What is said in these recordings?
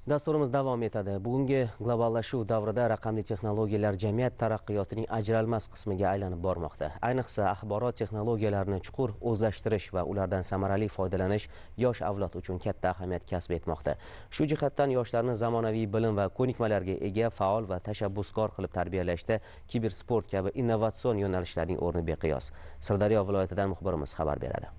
Dasturimiz davom etadi. Bugungi globallashuv davrida raqamli texnologiyalar jamiyat taraqqiyotining ajralmas qismiga aylanib bormoqda. Ayniqsa, axborot texnologiyalarini chuqur o'zlashtirish va ulardan samarali foydalanish yosh avlod uchun katta ahamiyat kasb etmoqda. Shu jihatdan yoshlarni zamonaviy bilim va ko'nikmalarga ega, faol va tashabbuskor qilib tarbiyalashda kibersport kabi innovatsion yo'nalishlarning o'rni beqiyos. Sirdaryo viloyatidan muxbirimiz xabar beradi.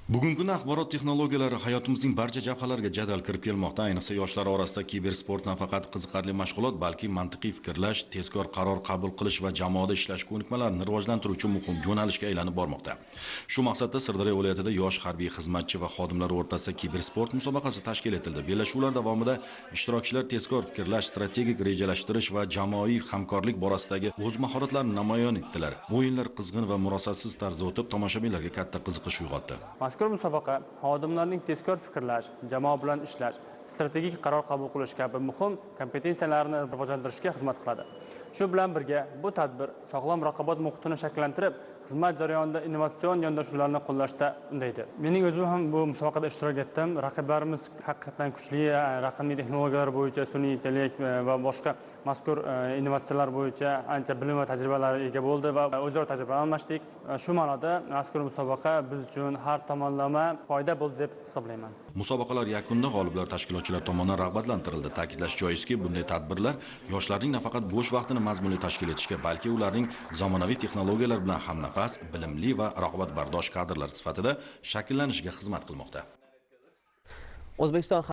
Bugungi kunda axborot texnologiyalari hayotimizning barcha jabhalariga jadal kirib kelmoqda. Ayniqsa, yoshlar orasida kibersport nafaqat qiziqarli mashg'ulot, balki mantiqiy fikrlash, tezkor qaror qabul qilish va jamoada ishlash ko'nikmalarini rivojlantiruvchi muhim yo'nalishga aylanib bormoqda. Shu maqsadda Sirdaryo viloyatida yosh harbiy xizmatchi va xodimlar o'rtasida kibersport musobaqasi tashkil etildi. Bellashuvlar davomida ishtirokchilar tezkor fikrlash, strategik rejalashtirish va jamoaviy hamkorlik borasidagi o'z mahoratlarini namoyon etdilar. O'yinlar qizg'in va murosatsiz tarzda o'tib, tomoshabinlarga katta qiziqish uyg'otdi. Mazkur musobaqa xodimlarning tezkor fikrlash, jamoa bilan ishlash, strategik qaror qabul qilish kabi muhim kompetensiyalarni rivojlantirishga xizmat qiladi. Shu bilan birga bu tadbir sog'lom raqobat muhitini shakllantirib, xizmat jarayonida innovatsion yondashuvlarni qo'llashda undaydi. Mening o'zim ham bu musobaqada ishtirok etdim. Raqiblarimiz haqiqatan kuchli, raqamli texnologiyalar bo'yicha, sun'iy intellekt va boshqa mazkur innovatsiyalar bo'yicha ancha bilim va tajribalarga ega bo'ldi va o'zaro tajriba almashdik. Shu ma'noda mazkur musobaqa biz uchun har tomonlama foyda bo'ldi deb hisoblayman. Musobaqalar yakunida g'oliblar tashkilotchilar tomonidan rag'batlantirildi. Ta'kidlash joizki, bunday tadbirlar yoshlarning nafaqat bo'sh vaqtini mazmunli tashkil etishga, balki ularning zamonaviy texnologiyalar bilan hamnafas, bilimli va raqobatbardosh kadrlar sifatida shakllanishiga xizmat qilmoqda. O'zbekiston